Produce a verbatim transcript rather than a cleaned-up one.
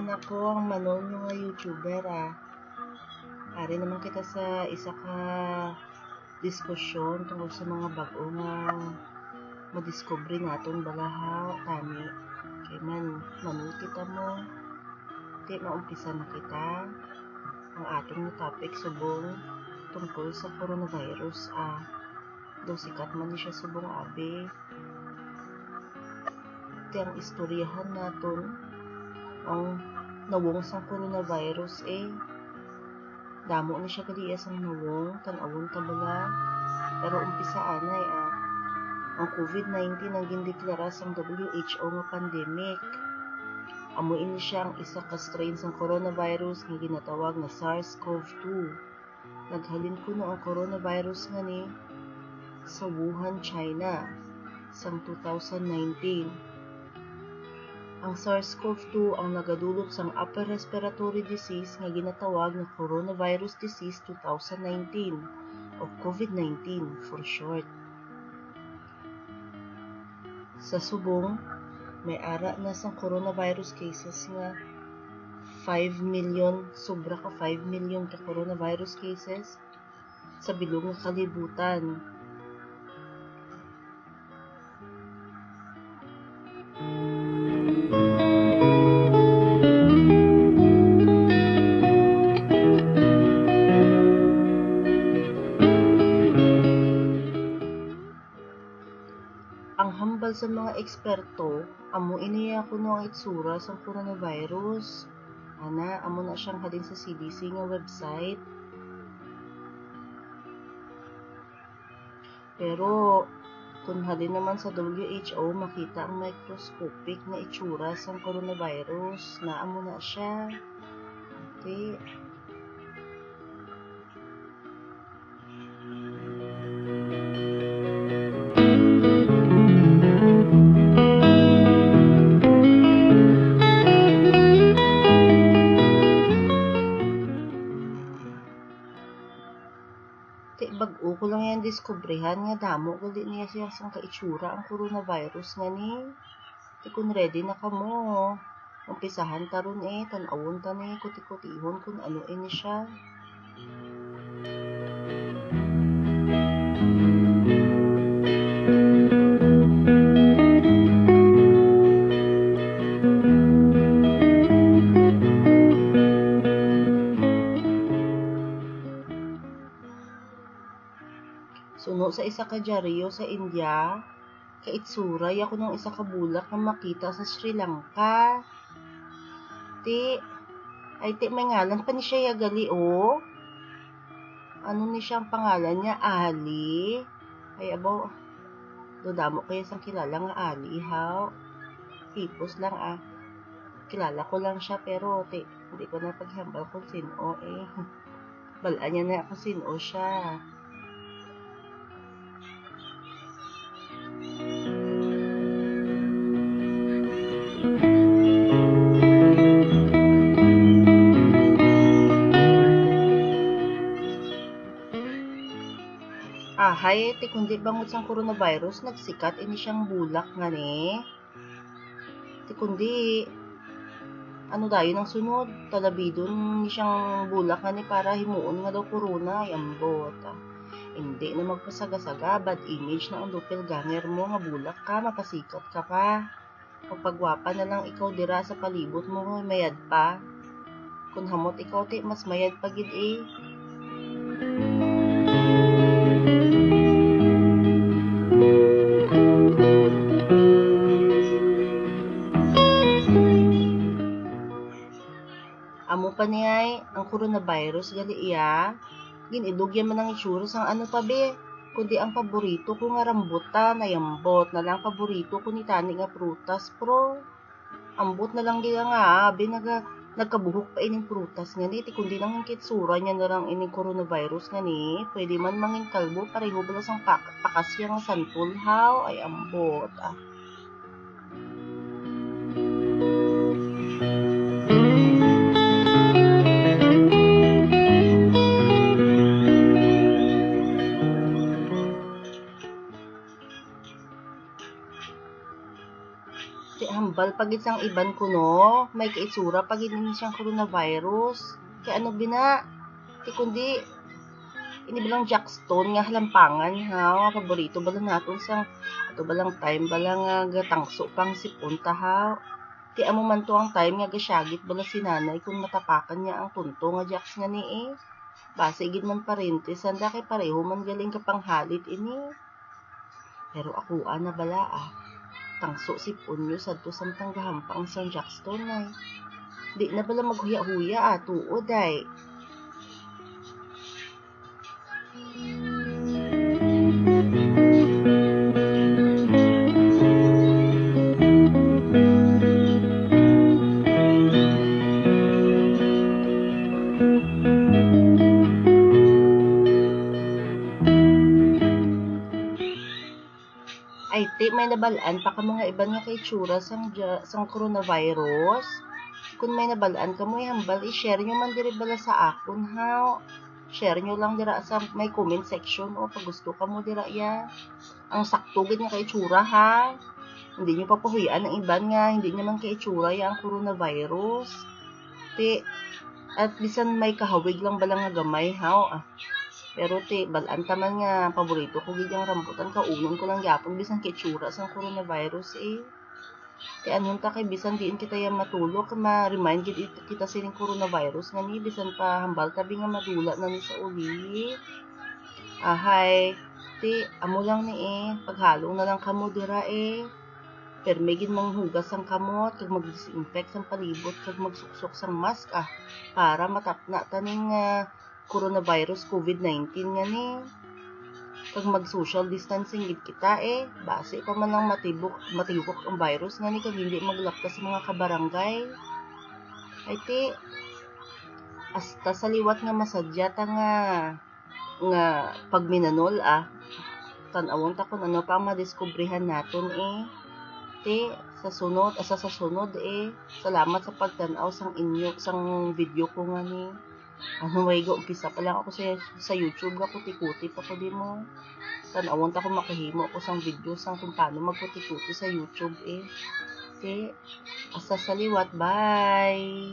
Nako, ang manol nyo nga YouTuber, ah. Ari naman kita sa isa ka diskusyon tungkol sa mga bag-o nga madiskubre naton bala, ha, tani. Kay man, manol kita mo. Ti, maumpisa na kita. Ang aton nga topic subong tungkol sa coronavirus, ah. Daw sikat man ni siya subong abi. Ti ang istoryahan naton, ang nawong sang coronavirus, eh. Damo ni siya gali sang nawong, tan-awon ta bala. Pero umpisa anay, ah. Ang covid nineteen ang gindeklara sang W H O nga pandemic. Amo ini siya ang isa ka strain sang coronavirus nga ginatawag nga SARS-CoV two. Naghalin kuno ang coronavirus nga ni sa Wuhan, China, sang two thousand nineteen. Ang SARS-CoV two ang nagadulot sang upper respiratory disease nga ginatawag nga coronavirus disease two thousand nineteen o covid nineteen for short. Sa subong, may ara na sang coronavirus cases nga five million, sobra ka five million ka coronavirus cases sa bilog nga kalibutan. Ang hambal sa mga eksperto, amo ini ya kuno ang itsura sang coronavirus. Ana, amo na siyang halin sa C D C nga website. Pero kung halin naman sa W H O, makita ang microscopic nga itsura sang coronavirus. Naa mo na siya. Okay. Ti bag-o ko lang yan diskubrihan nga damo gali niya siya sang kaitsura ang coronavirus nga ni. Ti kun ready na kamo, umpisahan ta ron, eh, tan-awon ta ni, kuti-kutihon kun ano ini siya. Suno sa isa ka dyaryo sa India, kaitsura ya kuno ang isa ka bulak nga makita sa Sri Lanka. Ti, ay ti, may ngalan pa ni siya ya gali, oh. Ano ni siya ang pangalan niya? Ali? Ay, abaw, do damo kaya sang kilala nga Ali, haw? Hipos lang, ah. Kilala ko lang siya, pero ti, hindi ko na paghambal kung sino, eh. Bal-an niya na kung sino siya. Ahay, ti kundi bangod sang coronavirus, nagsikat ini siyang bulak nga ni. Ti kundi, ano dayon ang sunod? Talabidon ni siyang bulak nga ni para himuon nga daw corona, ay ambot. Indi na magpasaga-saga, bad image na ang doppelganger mo nga bulak ka, mapasikat ka pa. Magpagwapa na lang ikaw dira sa palibot mo, mayad pa. Kun hamot ikaw, ti, mas mayad pa gid, eh. Amo pa ni ay, ang coronavirus gali iya, gin-idog ya man ang itsura sang ano pa, be, kundi ang paborito ko nga rambutan, ay ambot na lang, paborito ko ni tani nga prutas, pro. Ambot na lang gid nga, abi, naga-, nagkabuhok pa ining prutas nga ni, ti kundi lang ang kitsura niya na lang ining coronavirus nga ni, pwede man mangin kalbo, pareho bala sang pak-, pakas siya nga santol, haw, ay ambot, ah. Ti hambal pa gid sang iban kuno, may kaitsura pa gid ini siyang coronavirus. Kay ano bina? Ti kundi ini balang Jackstone nga halampangan ha, nga paborito bala naton sang ato balang time bala nga gatangso pang sipon ta ha. Ti amo man to ang time nga gasyagit bala si nanay kun matapakan niya ang tunto nga Jacks nga ni eh. Basi gid man parentes sanda kay pareho man galing ka panghalit ini. Pero ako ana bala ah. Tangso sipon niyo sadto samtang gahampang sang Jackstone ay. Di na bala maghuya-huya ah, tuod ay. Ay, ti, may nabalaan pa kamo nga iban nga kaitsura sang ja-, sang coronavirus? Kung may nabalaan kamo, ihambal, i-share nyo man diri bala sa akon, ha? Share nyo lang dira sa may comment section, o pag gusto kamo dira, ya. Ang sakto gid nga kaitsura, ha? Hindi nyo papahuy-an ang iban nga hindi naman kaitsura ya ang coronavirus. Ti, at bisan may kahawig lang bala nga gamay, ha? O, ah. Pero ti, balaan ta man nga paborito ko gid ang rambutan, kaunon ko lang gyapon bisan kay tsura sang coronavirus eh. Ti anon ta kay bisan diin kita ya matulog, ma-remind gid it-, kita sining coronavirus nga ni bisan pa hambal tabi nga madula na ni sa uli. Ahay, ti amo lang ni eh, paghalong na lang kamo dira eh. Permi gid manghugas sang kamot kag mag-disinfect sang palibot kag magsuksok sang mask ah, para matapna ta ning ah, coronavirus covid nineteen nga ni. Kag mag-social distancing gid kita eh. Basi pa man lang matibok, matigok ang virus nga ni kag hindi maglapkas sa mga kabarangay. Ay ti, hasta sa liwat nga masadya ta nga, nga pagminanol ah. Tan-awon ta kung ano pa ang madiskubrihan naton eh. Ti, sa sunod, asa sa sunod eh. Salamat sa pagtan-aw sang inyo, sang video ko nga ni. Ano, way ga umpisa pa lang ako sa, sa YouTube, gakuti-kuti pa ko di mo. Tan-awon ta kung makahimo ako sang video sang kung paano magkuti-kuti sa YouTube eh. Ti, hasta sa liwat, bye!